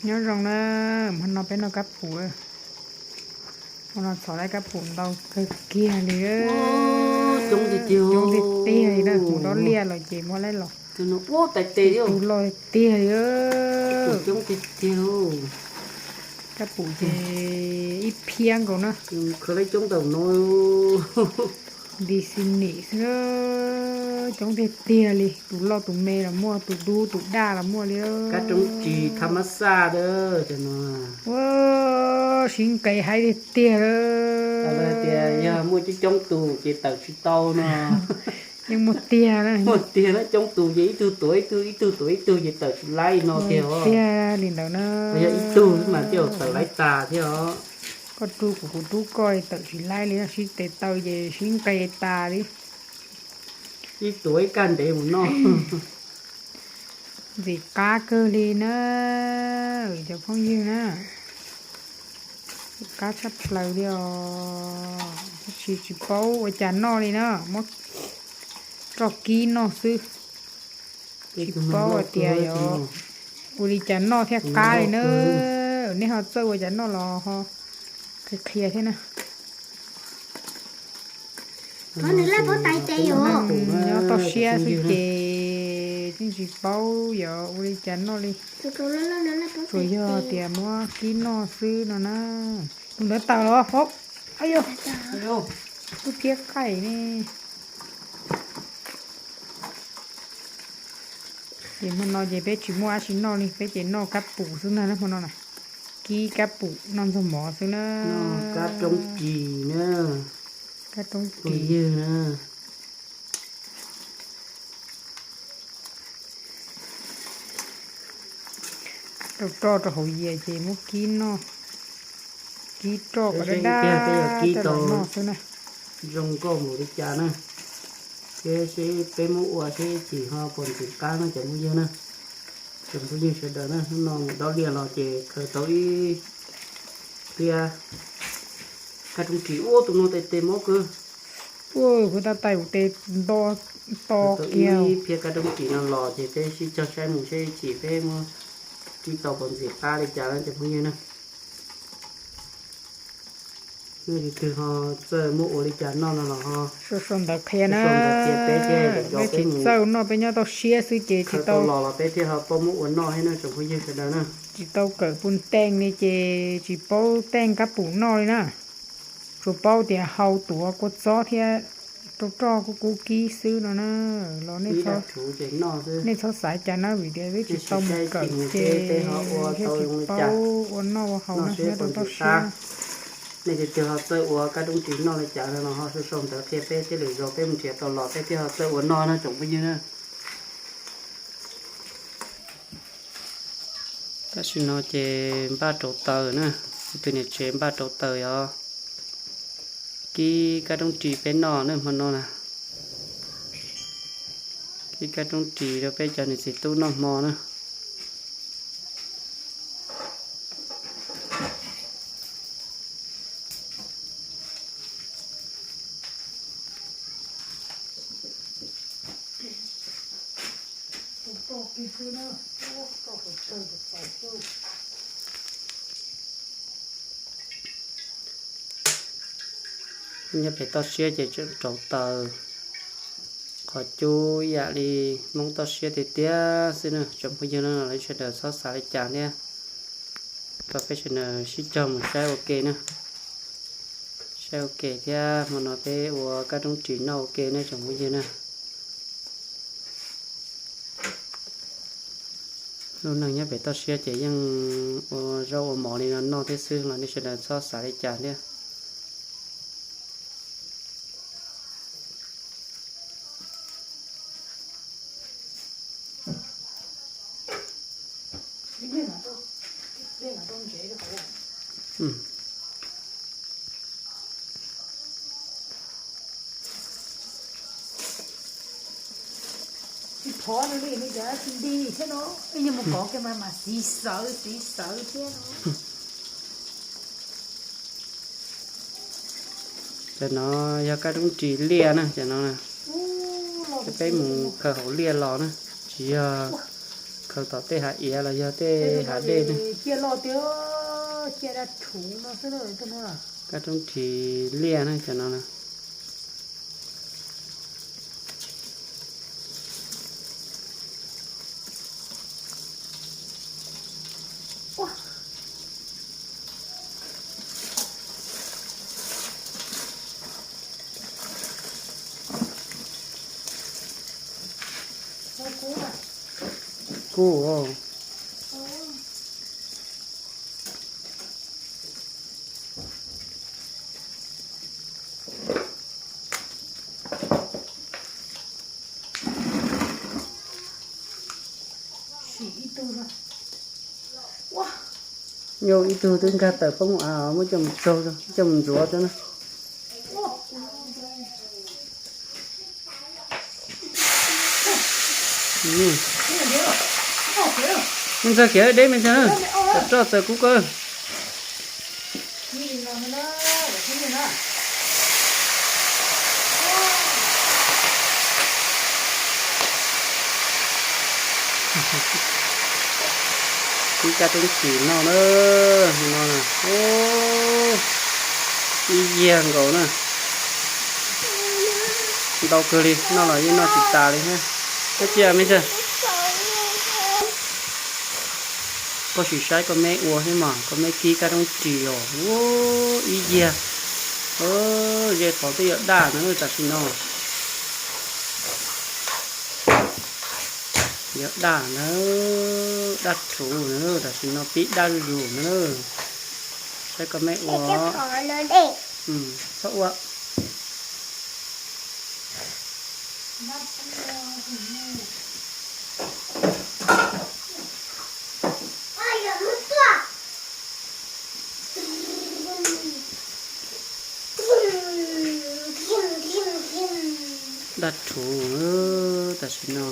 Nyob zoo na, hmo no peb noj kab pum. Hmo no txhom tau kab pum ntau kawg kiag li. Coob tiag tiag li na, kuv dob liaj los ces muab laib los. Tus loj tiag tiag li. Kab pum ces ib phiab nkaus na. Khaws laib coob ntau no. Nti xi nim xwb, coob tiag tiag li, tus loj tus me los muaj, tus dub tus daj los muaj li. Kab roob ris tham mas xaj a, cov no. Ua, sib nqes haib tiag tiag. Tias yog muaj coob coob tus ces tawm tsis tau no. Yeej muaj tiag na. Muaj tiag na, coob tus ces ib tug tuav ib tug, ib tug tuav ib tug ces tawm tsis laib no tiag. Tiag li ntawd na. Yog ib tug mas thiaj tawm laib tas thiab os. Koj rub kuv, kuv rub koj, tawm tsis laib li, sib tes taw ces sib nqes tas li. Ib tuav ib kaj ntev mus noj. Ntxim qab kawg li na, cov phooj ywg na. Ntxim qab tshaj plaws li os. Tab sis tsis paub ua cas noj li na, muab roj kib noj xwb. Tsis paub hais tias yuav ua li cas noj thiaj qab li na. Nej ho txawj ua cas noj los ho qhia qhia thiab na. Nyob toj siab xwb ces yeej tsis paub yuav ua li cas noj li. Tsuas yog tias muab kib noj xwb no na. Tus ntawd tawm los hov. Ab yos, lub phiab qaij ne. Ces hmo no ces peb tsis muaj dab tsi noj li, peb ces noj kab pum xwb ntag na hmo no na. Kib kab pum noj ntxuag mov xwb na. Kab roob ris na. Kab roob ris na. Rau roj rau hauv yias ces muab kib noj. Kib roj kom daj daj, kib tau noj xwb na. Zoo nkauj mus li cas na. Thiab seb peb muab ua seb chim ho puas ntxim qab no cov phooj ywg na. Cov phooj ywg sawv daws na, hnub no dob liaj los ces khaws tau ib phiab kab roob ris. Ua tus no tes tes mob kawg. Ua kuv tab tais kuv tes nto to kiag. Ib phiab kab roob ris no los ces peb sib cog saib mus seb chim peb muab kib tau puas ntxim qab li cas na cov phooj ywg na. Nej leej twg ho txawj muab ua li cas noj no los ho sau sau ntawv qhia na. Peb tsis txawj noj, peb nyob toj siab xwb ces tsis tau los los peb thiaj ho paub muab ua noj thiab na tsoom phooj ywg sawv daws na. Tsis tau kawm pus teej li ces tsis paub teej kab pum noj li na. Tsuas paub tias hau tuav kua txob thiab rau roj kub kub kib xwb no na. Los nej txhob xav cas na, vim tias peb tsis tau mus kawm ces thiaj tsis paub ua noj ua haus no, nyob rau toj siab. Nej leej twg ho txawj ua kab roob ris noj li cas no los ho sau sau ntawv qhia peb thiab, lwm zaus peb mus nrhiav tau los peb thiaj ho txawj ua noj na tsoom phooj ywg na. Tam sim no ces npaj rauv taws na, tus niam tsev npaj rauv taws yog kib kab roob ris peb noj na hmo no na. Kib kab roob ris rau peb cov niam txiv tub noj hmo na. Nyob pem toj siab ces tseem rauv taws, qhov cub ib yam li Hmoob toj siab tiag tiag xwb na tsoom phooj ywg na, sawv daws txhob xav li cas thiab. Kom peb sawv daws sib cog mus saib ua ke na, saib ua ke thiab hmo no peb ua kab roob ris noj ua ke na tsoom phooj ywg na. Lub neej nyob pem toj siab ces yeej ua zaub ua mov li no noj thiab xwb los nej sawv daws txhob xav li cas thiab. Tsis phov li, nws cov tsis nti thiab no, yog mus kov kiag mas mas xiv xawv xiv xawv thiab no. Cov no yog kab roob ris liaj na, cov no peb mus khaws hauv liaj los na, tsis yog Tom tej hav iav los yog tej hav dej ne. Kab roob ris liaj na cov no na. Kub. Nyuj ib tug twb nkag tawm poob av, muab coj mus tsaug, coj mus ntxuav rau na. Me ntxawg khiav deb me ntxawg, kom roj txawm kub kawg. Kib kab roob ris noj na, no na, ib yiag nkaus na. Ntau kawg li, noj los yeej noj tsis tas li thiab. Nyob cia me ntxawg. Koj sim saib koj meb ua thiab mas, koj meb kib kab roob ris os, ib yiag. Ze tod twb yuav daj na tam sim no. Yuav daj na, daj rhuv na, tam sim no pib daj zuj zus na. Saib koj meb ua. Txhob ua. Daj rhuv tam sim no.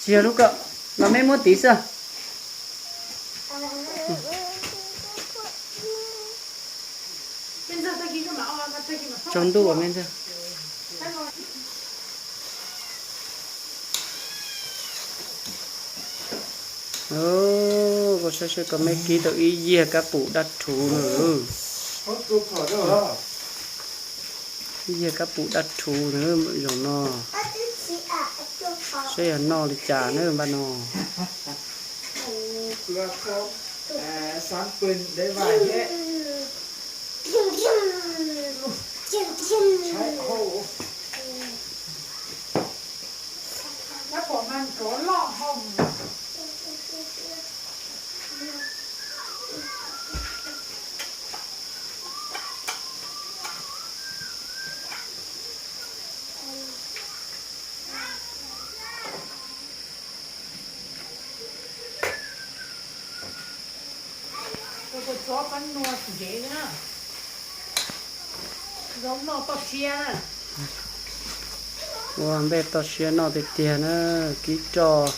Tsis yog lub ko, los meb muab tid xwb. Tsaus ntuj me ntxawg. Koj saib seb koj meb kib tau ib yiag kab pum daj rhuv na. Ib yiag kab pum daj rhuv na zaum no. Saib yog noj li cas na npaj no. Kua txob peb nua ntsev na. Zoo noj toj siab na. Ua npej toj siab noj tiag tiag na, kib roj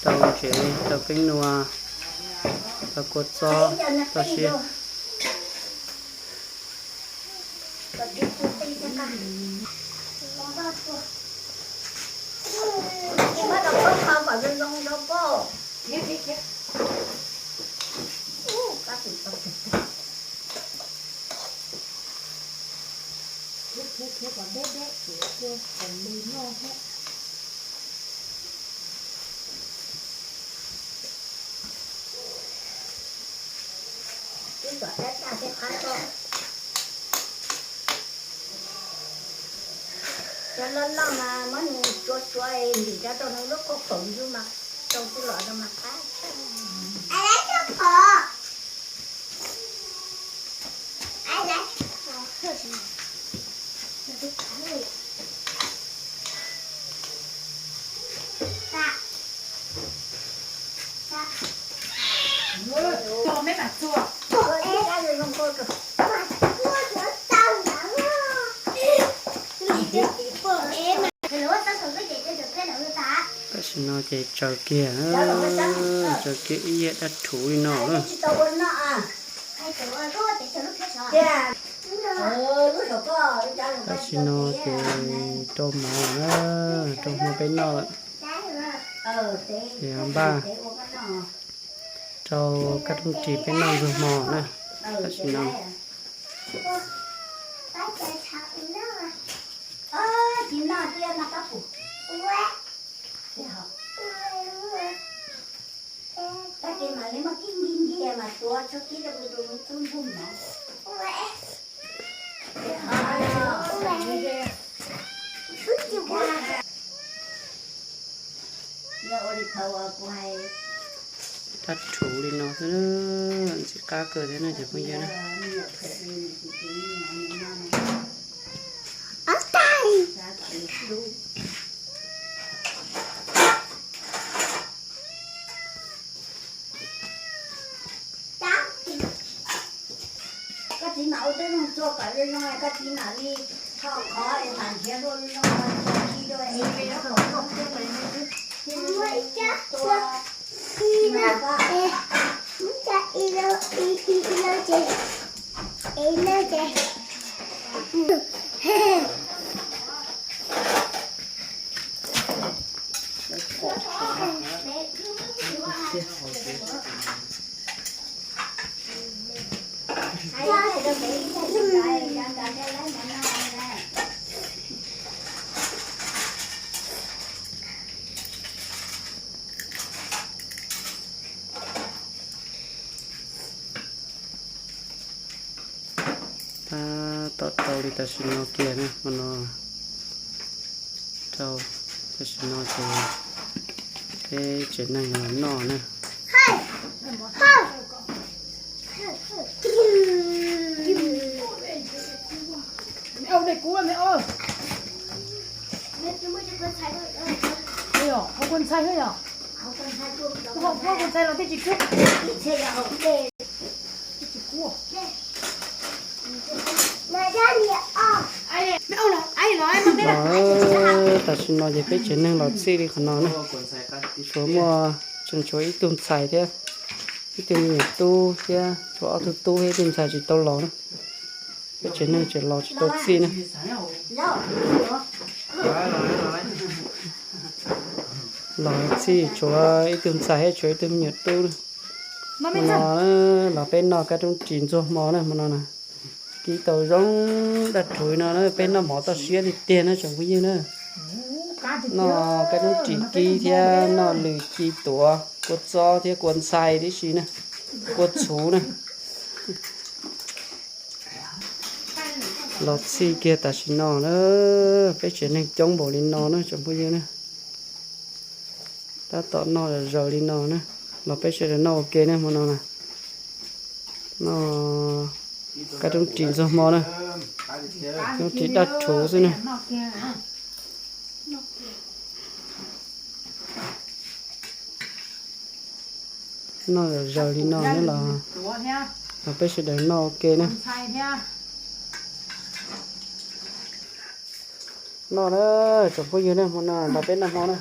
rau ntsev rau peb nua, rau kua txob toj siab. Twb kom dab tag thiab qab koj. Cov loj loj mas muab nws tsuav tsuav ntim rau rau nws lub kauj foom ntsuj mas rau tij los rau mas qab. Tam sim no ces tsaws kiag, tsaws kiag ib yam dab rhuv li no. Tam sim no ces rau mov na, rau hmo peb noj lawm. Ces npaj rau kab roob ris peb noj ntxuag hmo na. Tam sim no dab rhuv li no xwb, ntxim qab kawg thiab na cov phooj ywg na. Koj txiv mam ua tib zoo txua kom zoo zoo, koj txiv mam li tho qhov es mam nrhiav dua zoo zoo, txua ci dua es kom zoo thiab. Tab tom rau li tam sim no kiag na, hmo no rau, tam sim no ces peb tsev neeg los noj na. Hauv kua ntxhais los thiaj tsis kub. Tam sim no ces peb tsev neeg los txij li qhov no na. Tshuav muaj, tseem tshuav ib tug ntxhais thiab ib tug me nyuam tub thiab tshuav ob tug tub thiab ib tug ntxhais tsis tau los na. Peb tsev neeg tseem los tsis tau txij na. Los txij tshuav ib tug ntxhais thiab tshuav ib tug me nyuam tub na. Hmo no los peb noj kab roob ris ntxuag hmo na, hmo no na. Kib tau zoo dab rhuv no na, peb noj mov toj siab tiag tiag na tsoom phooj ywg na. Noj kab roob ris kib thiab noj lwm ci tuav, kua txob thiab kua ntxhais tib si na, kua txhuv na. Los txij kiag tam sim no na, peb tsev neeg coob npaum li no na tsoom phooj ywg na. Tab tom noj zaws li no na, los peb sawv daws noj ua ke na hmo no na. Noj kab roob ris ntxuag hmo na, roob ris daj rhuv xwb na. Noj zaws li no na los, los peb sawv daws noj ua ke na. Noj na, tsoom phooj ywg na, hmo no los peb noj hmo na.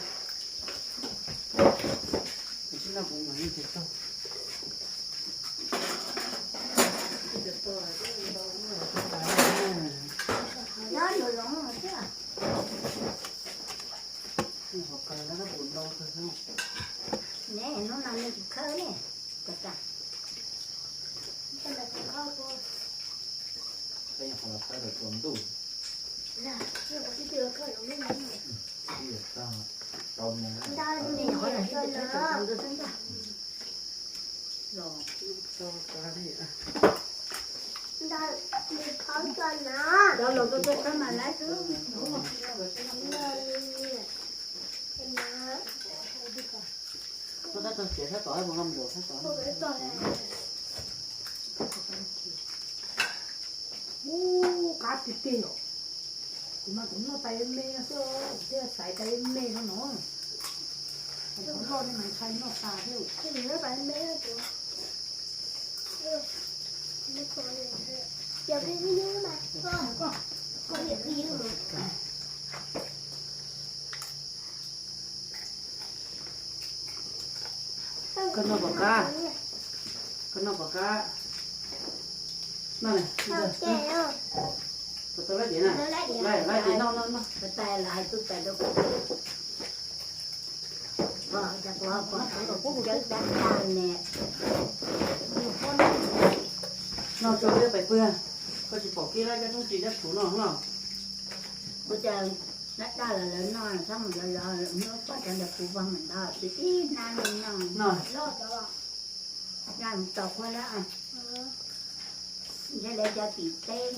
Ub, qab tiag tiag yom. Kuv mas kuv noj tais me xwb, kuv thiaj xaiv tais me no no. Qhov loj ne mas ntshai noj tas thiab. Tais me, tais me. Koj noj pom qab, koj noj pom qab. Noj, tau lab ces na, lab ces noj noj noj. Noj tso thiab pais pwg, koj tsis pom kiag lab cov roob ris dab tshum no no. Kuv tias lab daj los lawv noj, txhob mus lov lov, muab poj cov ntawd puv vog mam ntov, tsis tib hnab li no. Noj, tau qhuav lab, ntshe lawv cov tim teb.